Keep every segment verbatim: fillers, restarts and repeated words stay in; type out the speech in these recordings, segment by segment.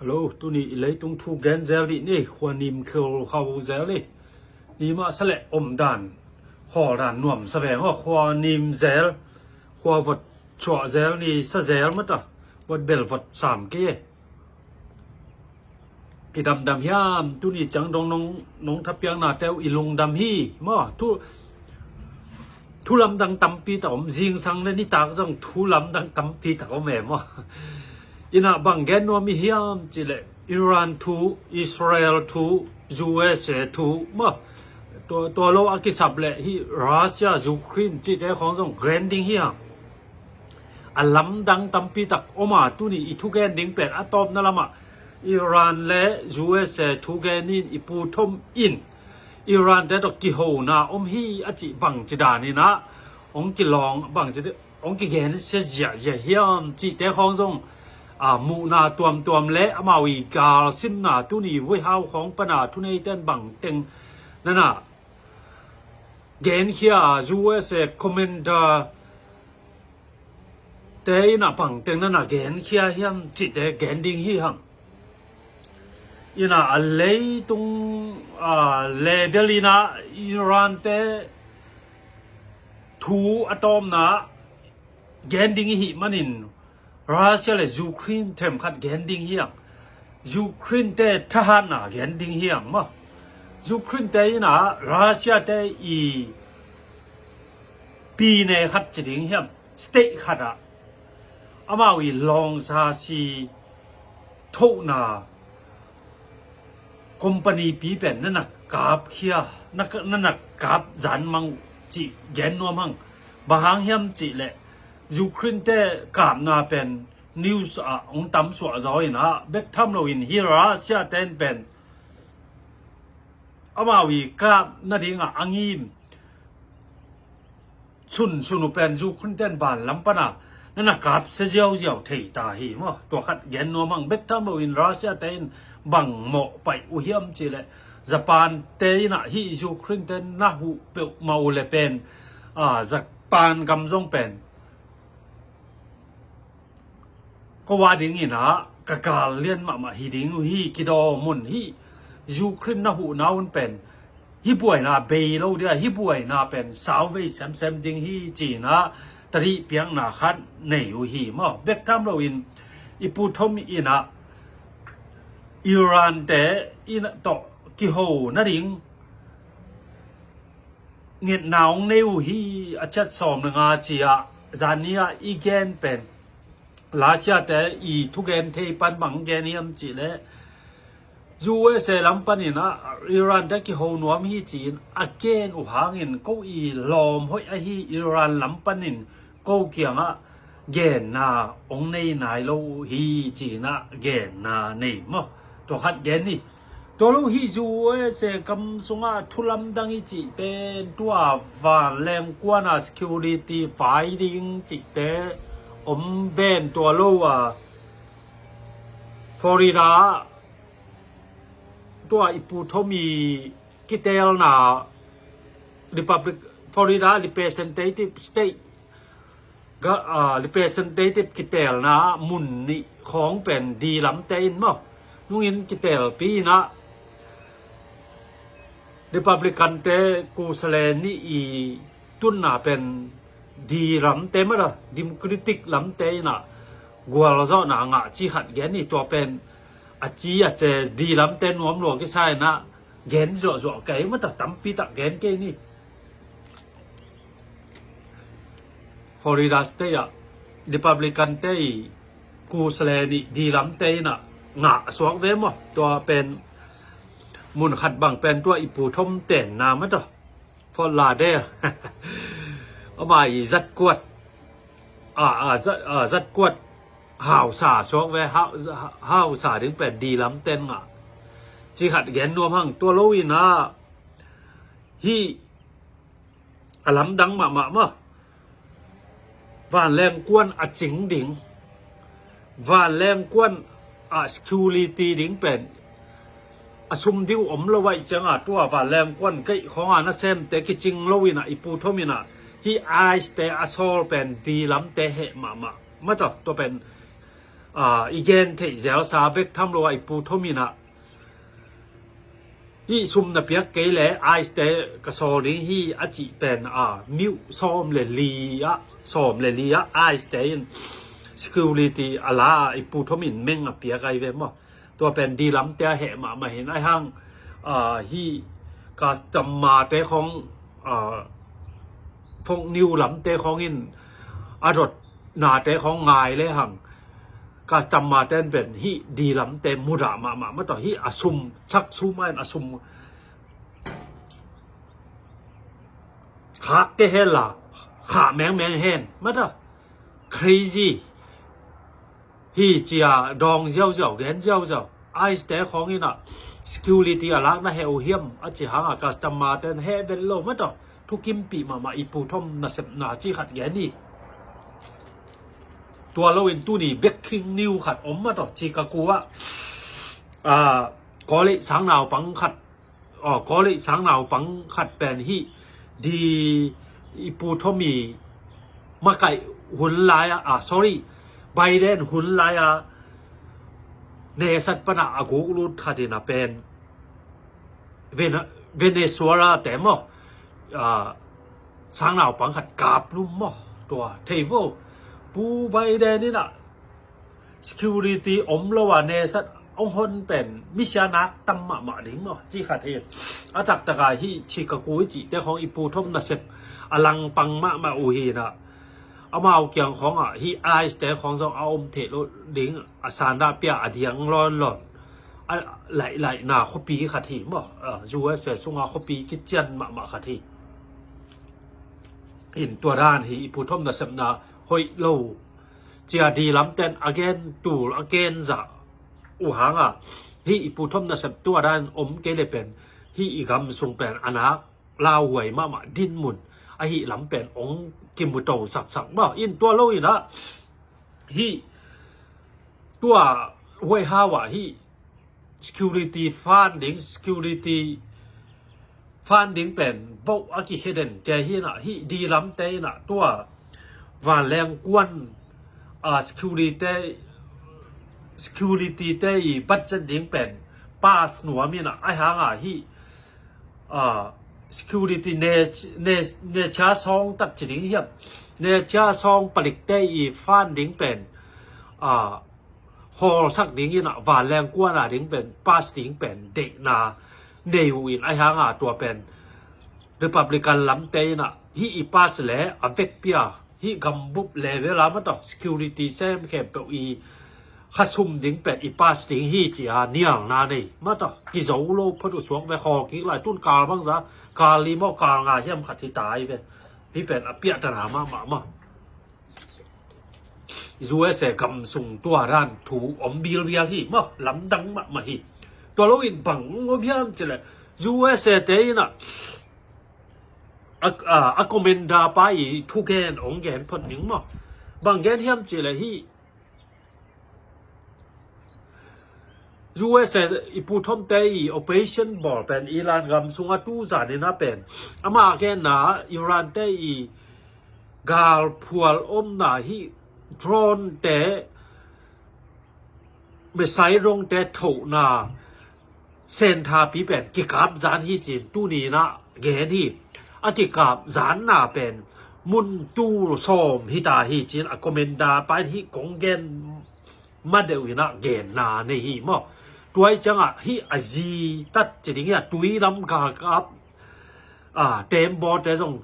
Hello, tuni i leitung thu gen zel dih ni, khua nim khel khau zel ni. Ni mah sa leh omdan, khawldan nuam sa veng aw, khua nim zel, khua vot chuah zel ni sa zel mata, vot bel vot sam ke. I damdam hiam, tuni ciang dong nong, nong thapiakna teu i lungdam hi, maw, thu, thu lamdang tampi tak om, zingsang le nitak zong thu lamdang tampi tak om e maw. Inah bang gen nuam i hiam cih leh Iran thu, Israel thu, U S A thu maw. Tua, tua lo a kisap leh hi Russia, Ukraine cihte khawng zong gen ding hi hang. A lamdang tampi tak om a, tuni i thugen ding pen a tawpna lamah Iran le U S A thugen in i pu thom in Iran te tawh kihona om hi a cih bangci dan inah hong kilawng, bangci hong kigen sia ziahziah hiam cihte khawng zong a, muhna tuamtuam le amau i galsinna tuni voihau khawng pana thuneiten bangteng nana genkhia, U S A commander te inah bangteng nana genkhia hiam cihte gen ding hi hang. Inah a leitung, a, level inah Iran te thu a tawpna gen ding i hih manin Russia le Ukraine themkhat gen ding hi hang. Ukraine te thahatna gen ding hi hang maw. Ukraine te inah Russia te i pine khat ci ding hiam, state khat ah amau i lawngsa si thohna company pi pen nana kapkhia, nana kap zanmang uh cih gen nuam hang. Bang hang hiam cih leh Ukraine te kapna pen news ah hong tam suah zaw inah bek tham loin hi Russia ten pen amau i kap nadingah a ngim sunsun uh pen Ukraine ten vanlam pana nana kapsia ziauziau thei ta hi maw. Tua khat gen nuam hang. Bek tham loin Russia te in bang mawh paih uh hiam cih leh Japan te inah hi Ukraine ten na huh peuhmah uh le pen, a, Japan gam zong pen ko a ding inah ka gal lian mahmah hi ding uh hi, kidaw mun hi. Ukraine na huhna un pen hi buaina bei lo dia, hi buaina pen sauvei semsem ding hi ci inah tadih piakna khat nei uh hi maw. Bek tham loin i pu thom inah Iran te inah tawh kiho nading ngetna hong nei uh hi. A ciat sawm le nga ci-ah zani-ah i gen pen Russia te i thugen thei pan bang gen hiam cih leh U S A lam panin ah Iran te kiho nuam hi ci-in a gen uh hangin ko i lawm hoih ahi Iran lam panin ko kiangah genna hong nei nai lo uh hi ci-in ah genna nei maw. Tua khat gen ni. Tua lo hi U S A kam sungah thu lamdang i cih pen tua vanleng kuana security vai ding cihte om ven tua lo a Florida tua i pu thom i kitelna Republic, Florida representative state ga, ah, representative kitelna mun nih khawng pen di lamte in maw. Nungin kitelpi inah Republican te kusale nih i tunna pen di lamte mah a, Democratic lamte inah gualzawhna ngah ci khat gen ni. Tua pen a ci a ce di lamte nuam lua kisa inah gen zuahzuah kei mata, tampi tak gen kei ni. Florida State ah Republican te i kusale nih di lamte inah ngah a suak ve maw. Tua pen mun khat bang pen tua i pu thom tenna mata Fort Lauderdale ama i zatkuat, a, a, zat, a, zatkuat hausa suak ve, hau, hausa ding pen di lamten ngah ci khat gen nuam hang. Tua lo inah hi a lamdang mahmah maw. Vanleng kuan a cing ding, vanleng kuan a security ding pen a sum ding om lo aih cianga tua vanleng kuan keih khawnga nasemte kicing lo inah i pu thom inah hi ice te a sawl pen di lamte heh mahmah mata. Tua pen i gen theih zelsa bek tham lo a i Pu Thom in ah, hih sum na piak kei leh ICE te ka sawl ding hi a cih pen mil sawm le li ah, sawm le li ah ICE te in security a la a i Pu Thom in meng a piak ahi ve maw. Tua pen di lamte a heh mahmah hi in ahi hang, hih customer te khawng, phone niu lamte khawng in a dot nate khawng ngai le hang customer ten pen hih di lamte mudah mahmah maw. Tua hih a sum chak sum a in a sum khak kei hen la, khak mengmeng hen maw. Tua crazy hi ci a dawng ziauziau, gen ziauziau. ICE te khawng in ah security a lak na heh uh hiam a ci hang a customer ten heh vet lo maw. Tua thukimpih mahmah i Pu Thom nasepna ci khat gen hi. Tua lo in tuni breaking news khat om maw. Tua Chicago ah college sang naupang khat, college sang naupang khat pen hih di i Pu Thom i makaih hun lai a, sorry, Biden hun lai a nesat pan a a guk lut khat in a pen Venezuela te maw, sang naupang khat kap lum maw. Tua thei vo, Pu Biden in ah security om lo a nesat hong hon pen misia nak tam mahmah ding maw ci khat hi. A taktak a hih Chicago i cihte khawng i Pu Thom nasep a langpang mahmah uh hi in ah, amau kiang khawng ah hih ICE te khawng zong a om theih loh ding a sandah pia a diang lawnlawn a laihna khuapi khat hi maw. USA sunga khuapi kician mahmah khat hi. In tua dan hi i Pu Thom nasepna hoih lo ci a di lamten a gen tul a gen zah uh hang a, hih i Pu Thom nasep tua dan om kei le pen hih i gam sung pen a nak lauhuai mahmah dinmun ahih lam pen hong kimuto saksak maw. In tua lo in ah hih tua White House ah hih security funding, security funding pen boh a kikhia den kei hi in ah, hih di lamte in ah tua vanleng kuan a security te, security te i budget ding pen pass nuam in ah, ahi hang a hih security ne, ne, ne cha sawng tat ci ding hiam, ne cha sawng palik te i funding pen hawlsak ding in ah vanleng kuan a ding pen pass ding pen deihna nei uh in, ahi hang a tua pen Republican lamte in ah hih i pass le a vekpi a hih gambup level a maw tua security sem khempeuh i khasum ding pen i pass ding hi ci a nialna nei maw tua. Kizo lo phot uh suak ve, khawl kik lai, tun kal bangza, kal li maw kal nga hiam khat hi ta hi ve. Hih pen a piahtana mahmah maw. USA gam sung tua dan thu om bilbial hi maw, lamdang mahmah hi. Tua lo in bang om hiam ci leh USA te in ah a, a, a commander pa i thugen hong gen phot ning maw. Bang gen hiam ci leh hih USA i Pu Thom te i operation bawl pen Iran gam sung a tu zan in a pen ama genna Iran te i galphual omna hih drone te, missile dongte thohna senthapi pen kikap zan hi ci in tuni in ah gen hi. A kikap zanna pen mun tul sawm hi ta hi ci in a commander pa in hih kong gen ma deuh in ah genna nei hi maw. Tua hi ciang ah hih a zi tat ci ding hi a, tui lam galkap, tembaw te zong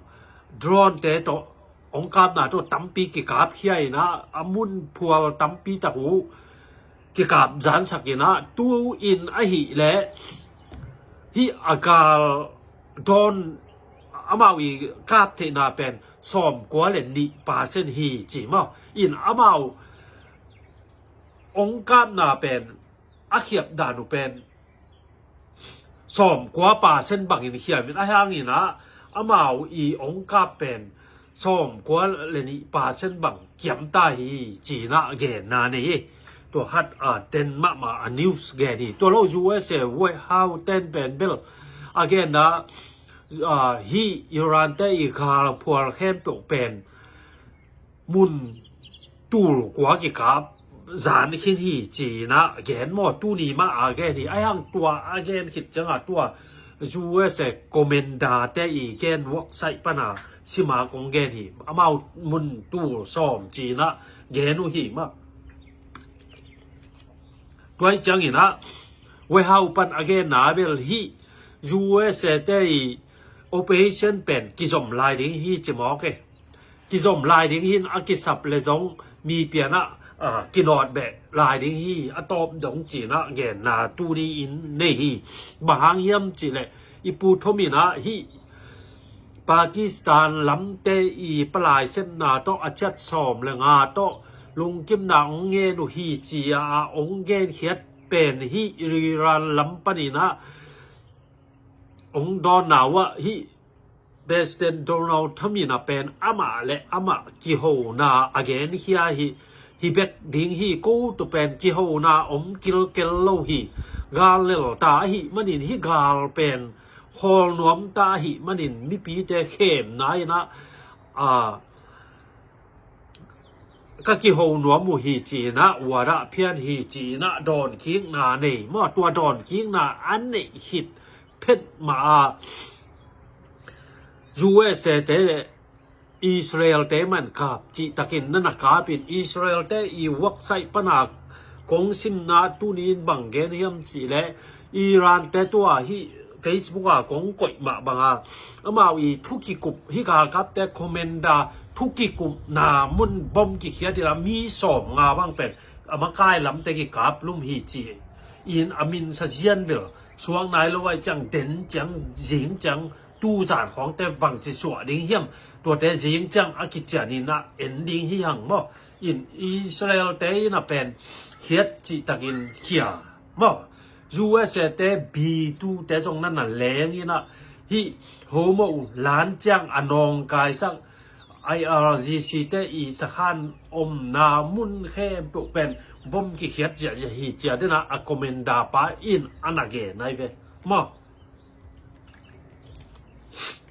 drone te tawh hong kapna tawh tampi kikap khia in ah, a mun phual tampi tak uh kikap zansak in ah, tu in ahih leh hih a gal drone amau i kap theihna pen sawmkua le nih percent hi ci maw. In amau hong kapna pen a khiap dan uh pen sawmkua percent bangin khiam in, ahi hangin ah amau i hong kap pen sawmkua le nih percent bang kiam ta hi ci in ah genna nei hi. Tua khat a ten mahmah a news gen hi. Tua lo USA White House ten pen bel a genna, hih Iran te i galphual khempeuh pen mun tul kua kikap zan khin hi ci-in ah gen maw, tuni mah a gen hi. Ahi hang tua a gen khit ciangah tua U S A commander te i gen website pana sima kong gen hi. Amau mun tul sawm ci-in ah gen uh hi mah. Tua hi ciangin ah warehouse pan a genna bel hih U S A te i operation pen kizom lai ding hi ci mawk e. Kizom lai ding hin a kisap le zong mi pianah kinawt beh lai ding hi, a tawp dong ci-in ah genna tuni in nei hi. Bang hang hiam cihleh i Pu Thom in ah hih Pakistan lamte i palai sepna tawh a ciat sawm le nga tawh lungkimna hong ngen uh hi ci-a hong genkhiat pen hih Iran lam panin ah hong dawnna uh ah hih President Donald Trump in ah pen amah le amah kihona a genkhia hi. Hi bek ding hi, ko tawh pen kihona om kilkel lo hi. Gal lel ta ahih manin hih gal pen khawl nuam ta ahih manin mipite khemna in ah, a, ka kiho nuam uh hi ci-in ah, uara phian hi ci-in ah dawnkikna nei maw. Tua dawnkikna a neih khit phet mah a U S A te le Israel te man kap cihtakin na na kap in, Israel te i website pana kong simna tuni in bang gen hiam cihleh Iran te tua hih Facebook a kong koih mah banga amau i thukikup, hih galkapte commander thukikupna mun bom kikhiat in ah mi sawm nga bang pen a makai lamte kikap lum hi ci-in a min sa zian bel suak nai lo ai ciang, den ciang, zing ciang, tu zan khawngte bangci suah ding hiam, tuate zing ciang a kician in ah en ding hi hang maw. In Israel te in ah pen khiat cihtakin khia maw. U S A te B two te zong na na leng in ah hih homo lan ciang a nawngkaisak I R G C te i sakhan omna mun khempeuh pen bom kikhiat ziahziah hi ci-a den ah a commander pa in a na gen ai ve maw.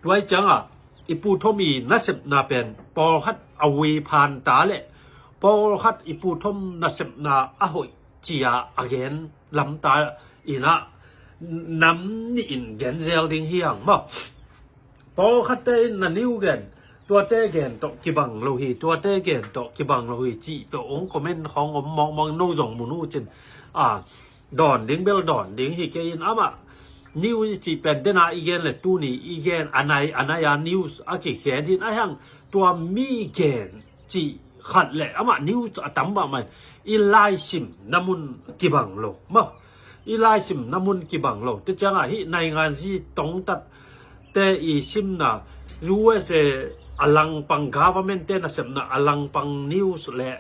Tua hi ciangah i Pu Thom i nasepna pen pawlkhat a vui phan ta le pawlkhat i Pu Thom nasepna a hoih ci-a a gen lamta in ah nam nih in gen zel ding hi hang maw. Pawlkhatte in na niu gen, tuate gen tawh kibang lo hi, tuate gen tawh kibang lo hi cih tawh hong comment khawng om mawkmawk, no zong mun uh cin. A, dawn ding bel dawn ding hi kei in amah news i cih pen den a i gen le tuni i gen a nai a nai a news a kikhen hi in, ahi hang tua mi gen cih khat le amah news a tam mahmah in i laisim na mun kibang lo maw. I laisim na mun kibang lo. Te ciangah hih naingan zi tongtat te i simna U S A a langpang government te nasepna a langpang news le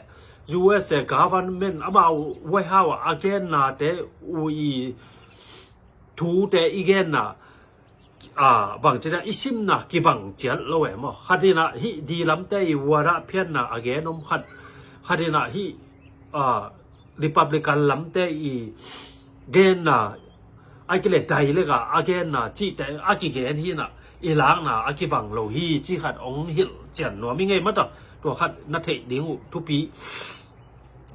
U S A government amau warehouse a a genna te uh i thute i genna, a, bangci na i simna kibang ciat lo e maw. Khat in ah hih di lamte i uara phianna a gen om khat, khat in ah hih, a, Republican lamte i genna, a kile dai leka a genna cihte a kigen hi in ah i lakna a kibang lo hi ci khat hong hilh cian nuam i ngei mata. Tua khat na theih ding uh thupi.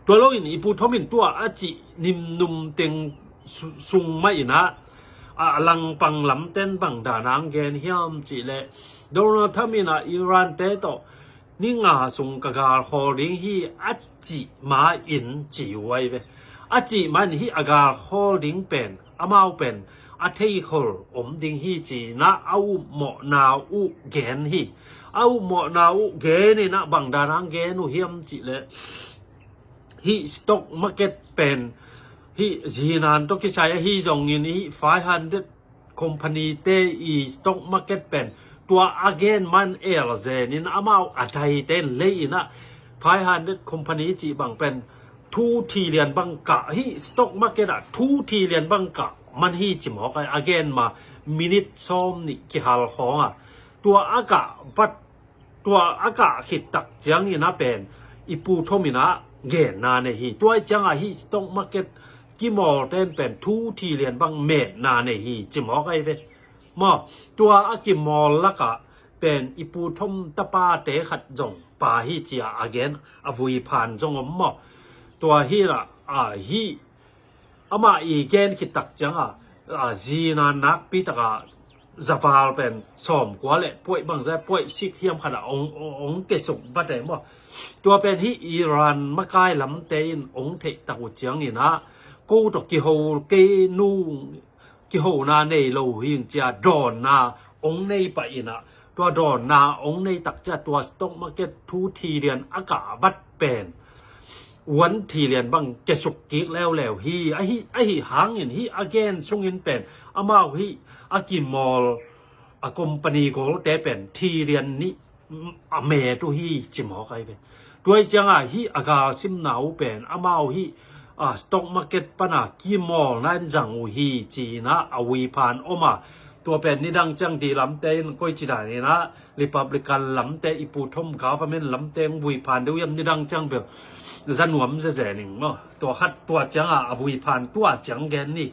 Tua loin i Pu Thom in tua a cih nimnum teng su-, sung mah in ah a langpang lamten bang dan a hong gen hiam cihleh Donald Trump in ah Iran te tawh ni nga sung ka galkhawl ding hi a cih ma in ci uh ai ve. A cih ma in hih a galkhawl ding pen amau pen a theikhol om ding hi ci-in ah a upmawhna uh gen hi. A upmawhna uh gen in ah bang dan a hong gen uh hiam cihleh hih stock market pen hih zinan tawh kisai ahi zongin hih five hundred company te i stock market pen tua a gen man el zen in amau a daite in lei in ah five hundred company cih bang pen two trillion bang kah, hih stock market ah two trillion bang kah man hi ci mawk ai, a gen ma minute sawm nih kihal khawng a tua a kah vat tua a kah khit tak ciangin ah pen i Pu Thom in ah genna nei hi. Tua hi ciangah hih stock market kimawlten pen two trillion bang metna nei hi ci mawk ai ve. Maw, tua a kimawl lakah pen i Pu Thom tapate khat zong pa hi ci-a a gen a vui phan zong om maw. Tua hi la, a, hi, amah i gen khit tak ciang a, a, zina nakpi taka zaval pen sawmkua le puaih bangzah, puaih sik hiam khat a ong, ong, ong kesuk vat e maw. Tua pen hi Iran makai lamte in ong theih tak uh ciangin a, ko tawh kiho kei nu, kihona nei lo hing cia dawnna ong nei pah in a, tua dawnna ong nei tak cia tua stock market two trillion a kah vat pen one trillion bang kesuk kik leuleu hi. Ahi, ahi hangin hi a gen sungin pen amau hi a kimawl a company golte pen trillion nih a met uh hi ci mawk ahi ve. Tua hi ciangah hi a galsimna uh pen amau hi, a, stock market pana kimawlna in zang uh hi ci-in ah a vuiphan om a. Tua pen nidang ciang di lamte in koici dan in ah Republican lamte, i Pu Thom government lamte hong vuiphan deuh hiam, nidang ciang bel za nuam zeze ning maw. Tua khat tua ciangah a vuiphan tua ciang gen ni.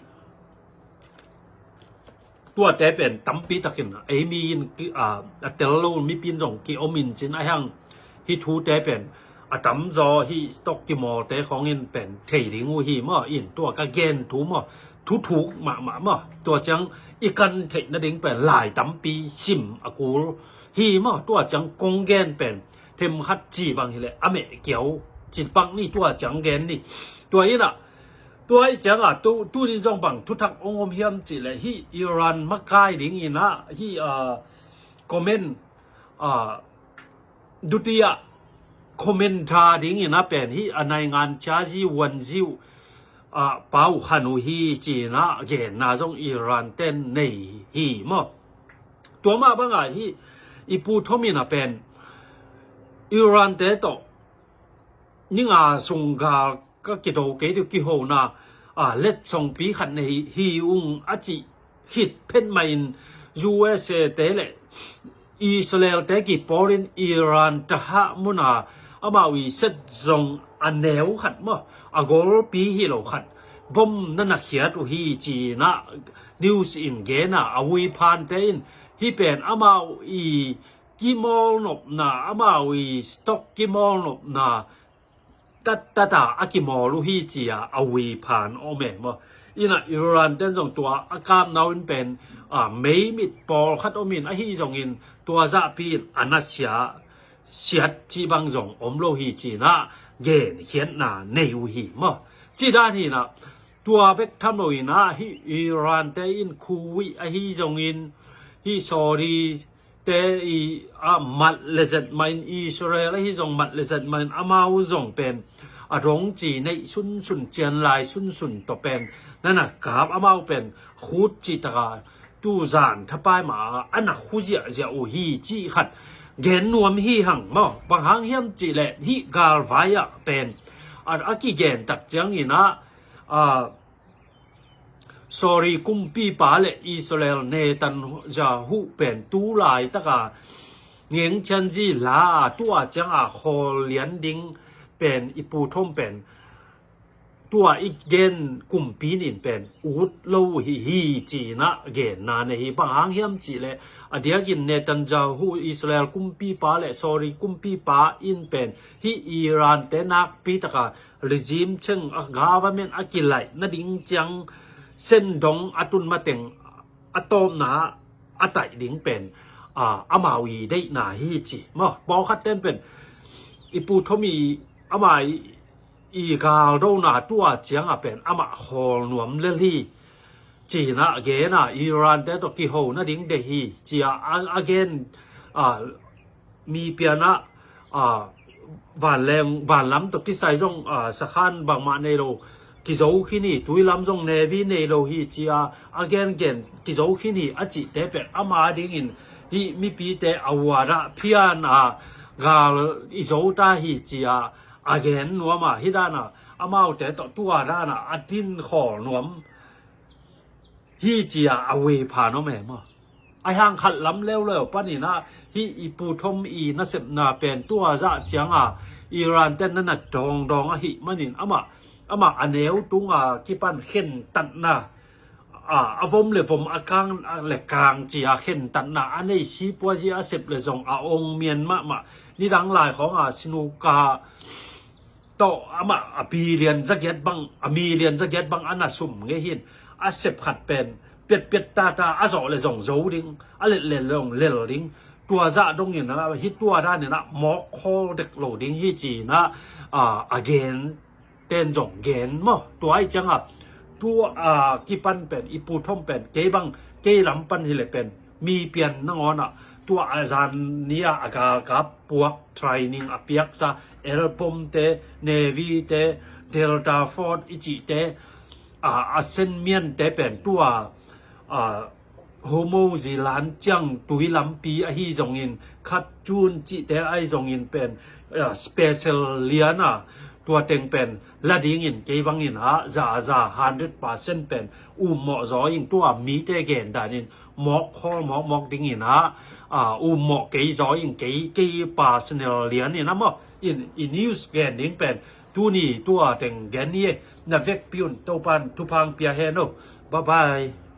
Tuate pen tampi takin ei mi in ki, a, a tel lo mipi in zong ki om in cin a hiang hi thute pen a tamzaw hi stock kimawlte khawngin pen thei ding uh hi maw. In tua ka gen thu maw, thu thuk mahmah maw. Tua ciang i kan theih nading pen lai tampi sim a kul hi maw. Tua ciang kong gen pen themkhat ci bang hileh a meh kiau cin pak ni tua ciang gen ni. Tua in ah tua hi ciangah tu, tuni zong bang thuthak ong om hiam cihleh hi Iran makai dingin ah hi, a, comment, a, dutia comment tha dingin ah pen hi a naingan chazi wanziu, a, pau khan uh hi ci-in ah genna zong Iran ten nei hi maw. Tua mah bangah hi i Pu Thom in ah pen Iran te tawh ninga sung gal ka kido kei deuh kihona, a, letsongpi khat nei hi ung a cih khit phet mah in U S A te le Israel te kipawlin Iran tahah muna amau i set zong a neu khat maw, a golpi hi lo khat bom na na khiat uh hi ci-in ah news in gen a, a vuiphante in hi pen amau i kimawlnopna, amau i stock kimawlnopna tattata a kimawl uh hi ci-a a vuiphan om e maw. Inah Iran ten zong tua a kapna uh in pen, a, meimit pawlkhat om in ahi zongin tua zahpi in a nasia siat cih bang zong om lo hi ci-in ah genkhiatna nei uh hi maw. Cih dan hi inah tua bek tham lo inah hi Iran te in Kuwait ahi zongin hi Saudi te i, a, mat le zet mah in Israel ahi zong mat le zet mah in amau zong pen a dong ci neih sunsun cian lai sunsun tawh pen na na kap amau pen khut cih taka tu zan thapai mah a na khu ziahziah uh hi cih khat gen nuam hi hang maw. Bang hang hiam cihleh hih galvai ah pen a, a kigen tak ciangin ah, a, Saudi kumpipa le Israel Netanyahu pen tu laitaka ngengchianzi la a tua cianga khawl lian ding pen i Pu Thom pen tua i gen kumpi nin pen ut lo hi hi ci-in ah genna nei hi. Bang hang hiam cihleh a diakin Netanyahu Israel kumpipa le Saudi kumpipa in pen hi Iran te nakpi taka regime cheng a government a kilaih nading ciang sendong a tun mateng a tawpna a taih ding pen, a, amau i deihna hi ci maw. Pawlkhat ten pen i Pu Thom i ama i, i galdona tua cianga pen amah khawl nuam lel hi ci-in ah gen a, Iran te tawh kiho nading deih hi ci-a a, a gen, a, mi pianah, a, vanleng vanlam tawh kisai zong, a, sakhan bangmah nei lo kizo khin hi, tuilam zong navy nei lo hi ci-a a gengen kizo khin hi a cihte pen ama dingin hih mipite a uadah phian a gal i zo ta hi ci-a a gen nuam a, hi dana amaute tawh tua dana a din khawl nuam hi ci-a a vei phan om e maw. A hiang khat lam leuleu paninah hih i Pu Thom i nasepna pen tua zah cianga Iran ten na na dawngdawng ahih manin amah, amah a neu tunga kipan khentatna, a, a vom le vom a kang le kang ci-a khentatna a nei si puazi a sep le zong a ong mian mahmah. Nidang lai khawnga sinuka tawh amah a billion zagiat bang, a million zagiat bang a na sum ngei hin, a sep khat pen piatpiat tata, a zawh le zong zo ding, a lel le zong lel ding. Tua zah dongin ah, hih tua danin ah mawk khawl dek lo ding hi ci-in ah, a, a gen ten zong gen maw. Tua ahih ciangah tua, a, kipan pen, i Pu Thom pen, kei bang, kei lam pan hileh pen, mi pian nangawn ah, tua a zan ni-a a galkap puak training a piaksa, Air Bomb te, Navy te, Delta Force i cihte, a, a sen mian te pen tua, a, Hormuz i lan ciang tui lampi ahi zongin, khat cun cihte ahi zongin pen, a, special lian a, tua teng pen la dingin kei bangin ah, za a za hundred percent pen ummawh zaw in, tua mite gen danin mawk khawl mawkmawk dingin ah, a, ummawh kei zaw in, kei, kei personal lianin ah maw, in, i news gen ding pen tuni tua teng gen ni e. Na vekpi un Topan thupha pia hen aw. Bye bye.